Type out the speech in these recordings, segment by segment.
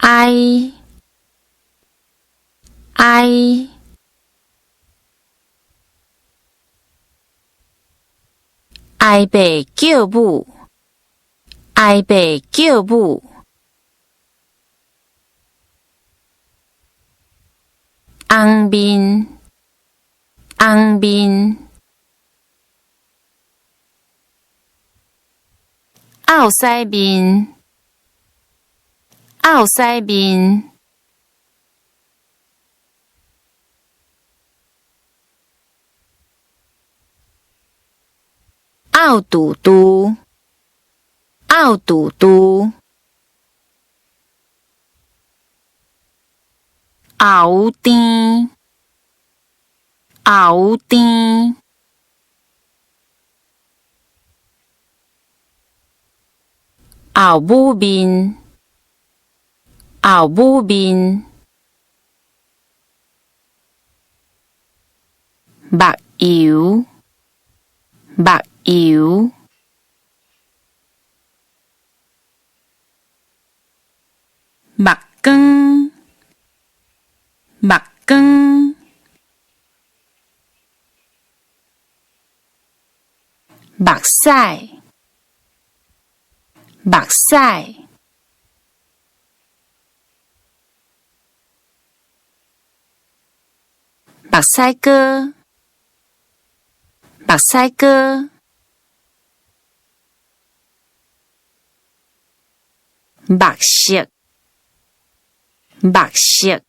哀，哀，哀爸叫母，哀爸叫母，红面，红面，漚屎面，漚屎面，漚沓沓，漚沓沓，喉甜，喉甜，后母面，后母面，目油，目油，目光，目光，目屎，目屎，目屎膏，目屎膏，目色，目色，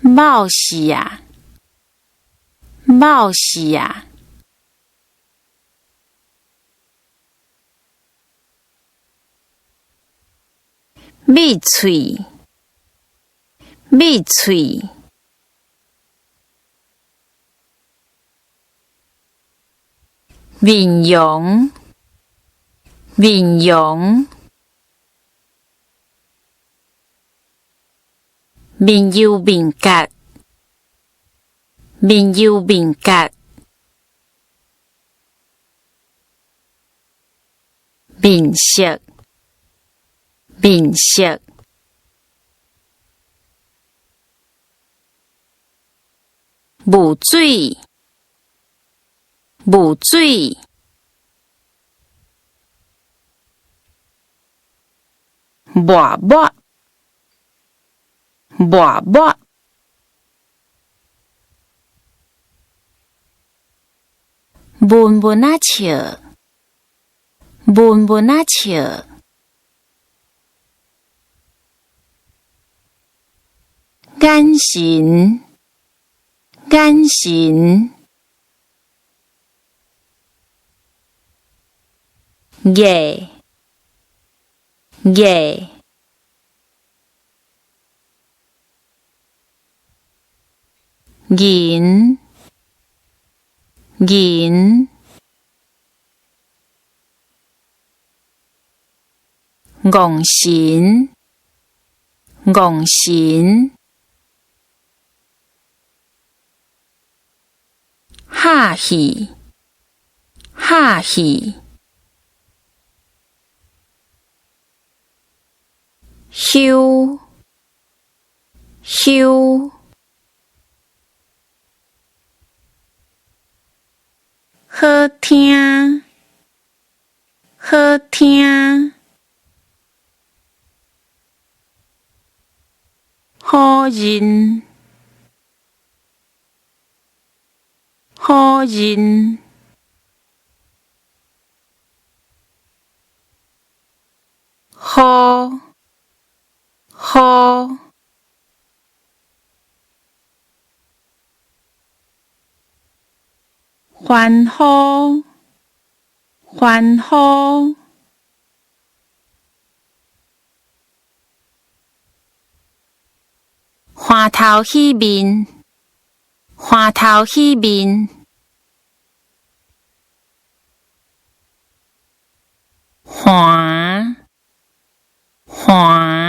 冒死啊！冒死啊！覕喙，覕喙，面容，面容，面憂面結，面憂面結，面色，面色，霧水，霧水，抹抹，抹抹，悶悶仔笑，悶悶仔笑，眼神，眼神，月，月，銀，銀，戇神，戇神，拍戲，拍戲，休，休，好聽，好聽，好認，好認，好，好，歡呼，歡呼，歡頭喜面，歡頭喜面，橫，橫。